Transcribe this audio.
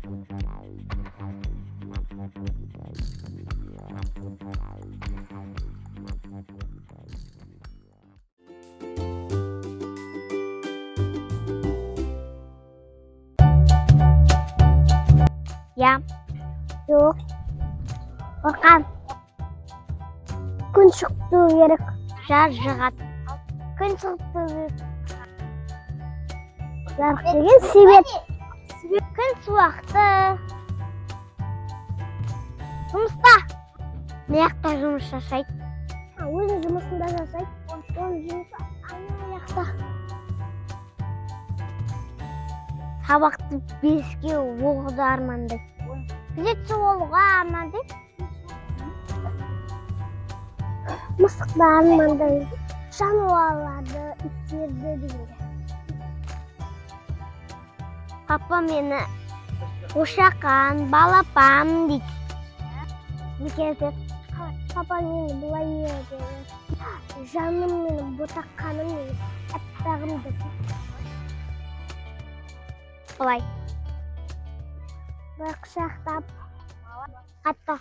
Иә. Жоқ. Қорқам. Күн шығып тұру керек. Жар шығады. Күн шығып тұру керек. Жарық деген себет. Күн суақты. Жұмыста. Мына жақта жұмыс жасайды. Өзінің жұмысында жасайды. Оның жұмысы ана жақта. Сабақты 5-ке оқуды армандайды. Күзетші болуға армандайды. Мысықты армандайды. Жануарларды, иттерді дегенде. Папа мені ошақан, балапан дейді. Бекер деп. Папа мені былай еді. Жаным менің, ботақаным менің, аппағым деп. Былай. Былай құшақтап. Қатты.